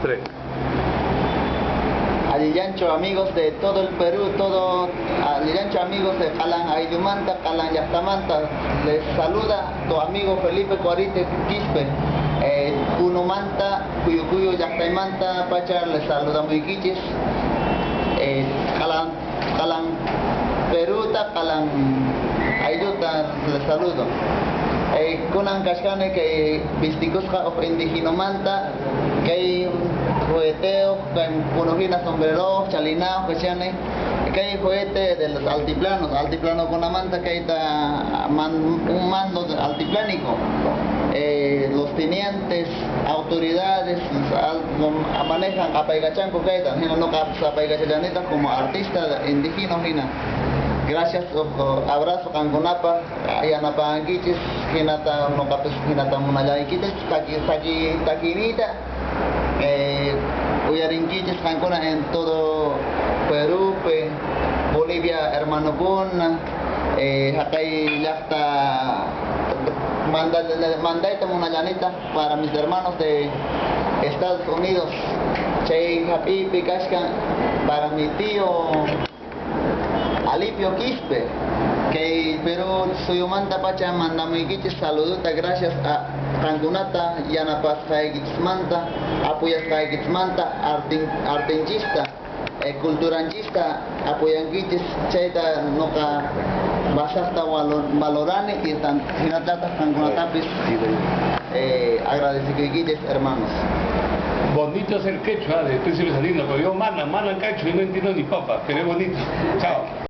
3. Allillancho, amigos de todo el Perú, todo Allillancho, amigos de Qalan Ayllumanta, Qalan Llaqtamanta, les saluda tu amigo Felipe Cuarite Quispe. Punomanta, Cuyo Cuyo Llaqtaymanta, Pacha, les saluda muykichis. Qalan, Qalan Peruta, Qalan Aylluta, les saludo. Kunan kashkani kay vistikusqa uj indigenomanta, kay jugueteo, kay punujina sombrero, chalinao, kashani, kay juguete de los altiplanos, altiplano kunamanta kayta un mando altiplánico. Los tenientes, autoridades manejan apaykachanku kayta, hina no apaykachallanita como artista indígena hina. Gracias, abrazo qankunapaq, yanapankichis, hinata noqapis hinata munallaykichis, taki taki takinita, uyarinkichis qankuna en todo Perú, Bolivia, hermanokuna, haqay llaqta mandayta munallanita para mis hermanos de Estados Unidos, chay hap'ipi kashkan para mi tío Alipio Quispe, que Perú suyumanta pacha mandamuykichis saluduta, gracias a qankunata yanapasqaykichismanta, apoyasqaykichismanta, artinchista, culturanchista apoyankichis, chayta noqa basaqta valorani y hinallataq qankunatapis, agradecikuykichis, hermanos. Bonito es el quechua de Príncipe Sandino, pero yo mana quechua y no entiendo ni papa, pero es bonito. Chao.